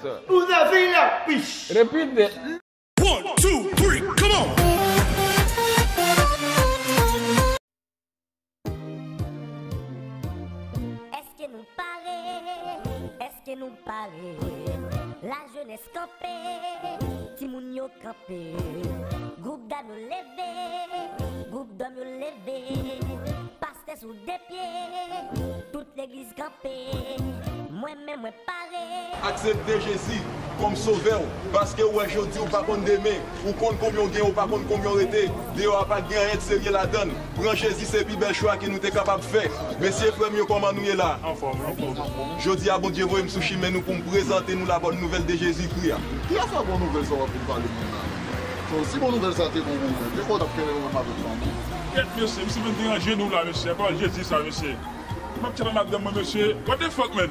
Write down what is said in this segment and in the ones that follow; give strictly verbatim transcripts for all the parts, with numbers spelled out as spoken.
Vous avez la pêche. Repeat that. One, two, three, come on! Èske nou pare? Èske nou pare? Lajenès kanpe, timoun yo kanpe, gwoup dam yo leve, gwoup dòm yo leve, pastè sou de pye, tout legliz kanpe, mwen menm mwen pare. Aksepte Jezi kòm sovè w, paske w wè jodi w pa konn demen, ou konn konbyen w gen, ou pa konn konbyen w rete. Deyò a pa gen anyen k serye ladan l. Pran Jezi se pi bèl chwa ke nou te kapab fè. Mesye, frè m yo, kòman nou ye la? Anfòm, anfòm. Jodi a, Bondye voye m sou chimen nou pou m prezante nou la bòn nouvèl de Jezikri a. Ki afè bon nouvèl sa w ap vin pale moun nan? So, si bon nouvèl sa te bon pou ou menm, de kò w t ap kenbe ou menm avèk fanmi w? Kèt, mesye, misye vin deranje nou la, mesye. Pawòl Jezi sa, mesye. M ap tchale madanm mwen, mesye. What the fuck, man?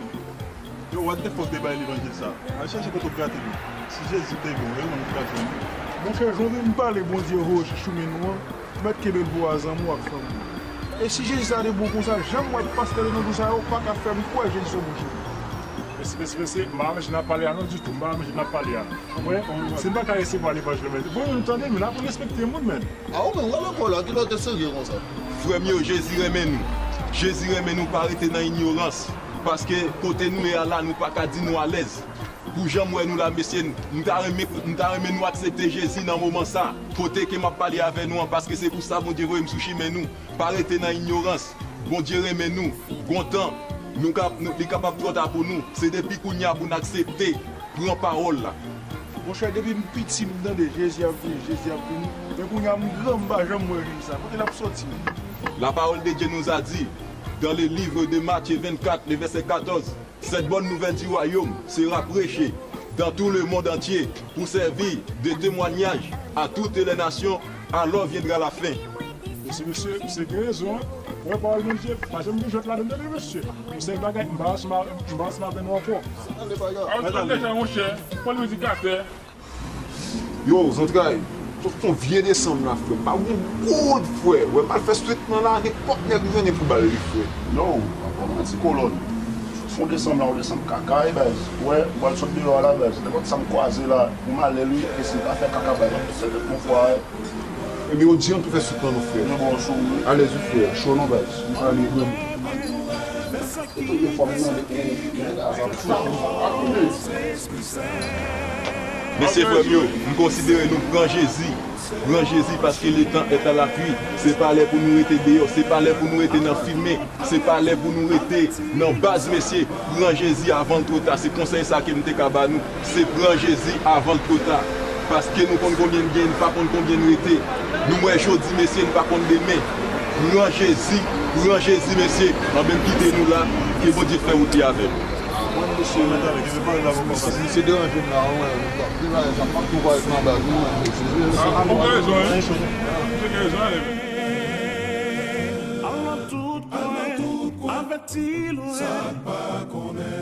Yo, what the fuck de bay levanjil sa? Al chache kote w grate nou. Si Jezi te bon, e ou menm ki pa jwenn li. Monchè, jan w vin pale Bondye voye w sou chimen nou an, ou mèt kenbe l pou w a zanmi w ak fanmi w. E si Jezi sa te bon konsa, jan m wè pastè yo nan jou sa yo pa ka fè m kwè Jezi se yon bon Jezi. Mèsi, mèsi, mèsi. M pa renmen jan n ap pale a non ditou. M pa renmen jan n ap pale a. Konprann? Si n pa ka resevwa levanjil, men bon, nou tande, nou la pou respekte moun, men. A, ou menm, wè lòt bò la, ki lòt te serye konsa? Frè m yo, Jezi renmen nou. Jezi renmen nou, pa rete nan inyorans. Paske kote nou ye a la, nou pa ka di nou alèz. Pou jan m wè nou la, mesye, m ta renmen, m ta renmen nou aksepte Jezi nan moman sa, kote ke m ap pale avè nou an, paske se pou sa Bondye voye m sou chimen nou. Pa rete nan inyorans. Bondye renmen nou. Gon tan, nou ka, nou, li kapab twò ta pou nou. Se depi kounye a pou n aksepte pran pawòl la. Monchè, depi m piti, m tande Jezi ap vini, Jezi ap vini. Men kounye a, m gran, m pa janm wè Jezi sa. Kote l ap sòti? La parole de Dieu nous a dit, dans le livre de Matthieu vingt-quatre, le verset quatorze, cette bonne nouvelle du royaume sera prêchée dans tout le monde entier pour servir de témoignage à toutes les nations, alors viendra la fin. Mesye, mesye, misye gen rezon, wi. Wè pawòl Bondye, pa janm gen jwèt ladan l, mesye. Yon sèl bagay, m pa ansanm, m pa ansanm avè nou ankò. Al, al deja, monchè, pran predikatè. Yo, zantray, se yon vye desanm la, frè. M pa gon goud, frè. Wè, m al fè swit lan la, nenpòt nèg m jwenn pou ba l li, frè. Yo, pa pran manti kolòn. Se yon desanm la, yon desanm kaka, e baz. Wè, ou pral sot deyò a la, baz. Nenpòt sa m kwaze la, pou malè l, wi, e si l ka fè kaka, baz, m ap fè l konpwa, wi. Ebyen, yo di an tou fè swit lan non, frè. Mwen ba w cho, wi. Alèz, wi, frè. Cho non, baz. M pale vrèman. Mesye, frè m yo, m konsidere nou pran Jezi. Pran Jezi paske le temps est à la pluie. Se pa lè pou nou rete deyò, se pa lè pou nou rete nan fimen, se pa lè pou nou rete nan baz, mesye. Pran Jezi avan l twò ta. Se konsèy sa ke m te ka ba nou. Se pran Jezi avan l twò ta. Paske nou konn konbyen n gen, n pa konn konbyen n rete. Nou wè jodi, mesye, n pa konn demen. Pran Jezi, pran Jezi, mesye. Anben m kite nou la, ke Bondye fè wout li avè nou. Mwen, mesye, mwen tande, ki se pale la pou konsa. Misye deranje m la, wi, wi. Li pa, li pa, sa pa tou pale nan baz, wi, wi. Ah, ou gen rezon, wi. Ou gen rezon, wi. Al nan tout kwen, avèti lwen.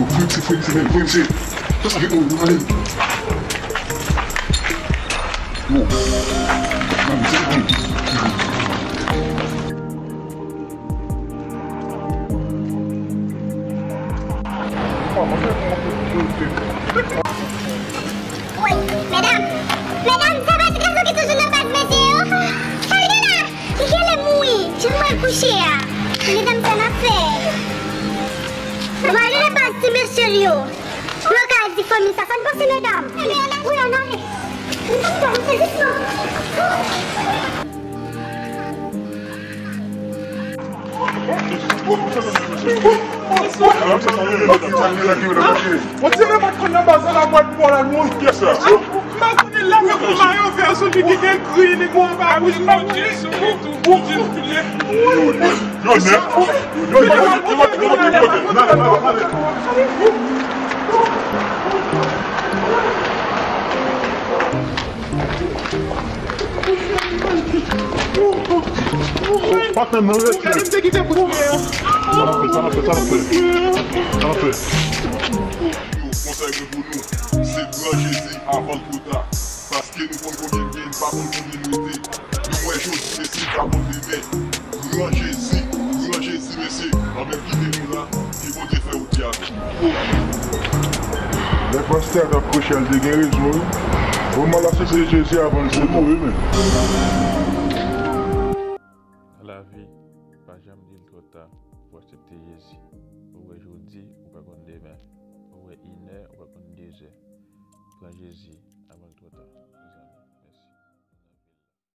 Frè m se, frè m se, frè m se. Sa sa fè, oh, ale. Yo. Nan, se, oh. Woy, medam, medam, sa pa ti gason ki toujou nan baz mesye yo? Sa l gen la? Li genlè mouri. Jan mwen kouche a. Medam, sa n ap fè? Nou ale nan baz ti mesye l yo. Pou yo ka di fanmi sa. Sa n panse, medam? Wi, ann ale. Medam, sa n fè, doucement. Mwen ti remèt konn nan baz la, mwen pou la nou. Yes, sir. Mwen konnen la, mwen pou mayo vè sou li ki gen gri, li gon bagay. Mwen konnen. Yo nèt. Yo nèt. Yo nèt. Yo nèt. Patnè m nan rete. Sa n ap fè, sa n ap fè, sa n ap fè. Sa n ap fè. Konsèy mwen pou nou, se pran Jezi avan l twò ta. Paske nou konn konbyen l gen, n pa konn konbyen l rete. Nou wè jodi, mesye, n pa konn demen. Pran Jezi, pran Jezi, mesye. Anben, kite nou la, ke Bondye fè wout li avè nou. Lè pastè a t ap preche a, l te gen rezon, wi. Vrèman, l aksepte Jezi avan l te mouri, men. Nan lavi, pa janm di l twò ta pou w aksepte Jezi. Ou wè jodi, ou pa konn demen. Ou wè inè, ou pa konn dezè. Pran Jezi avan l twò ta, mezanmi.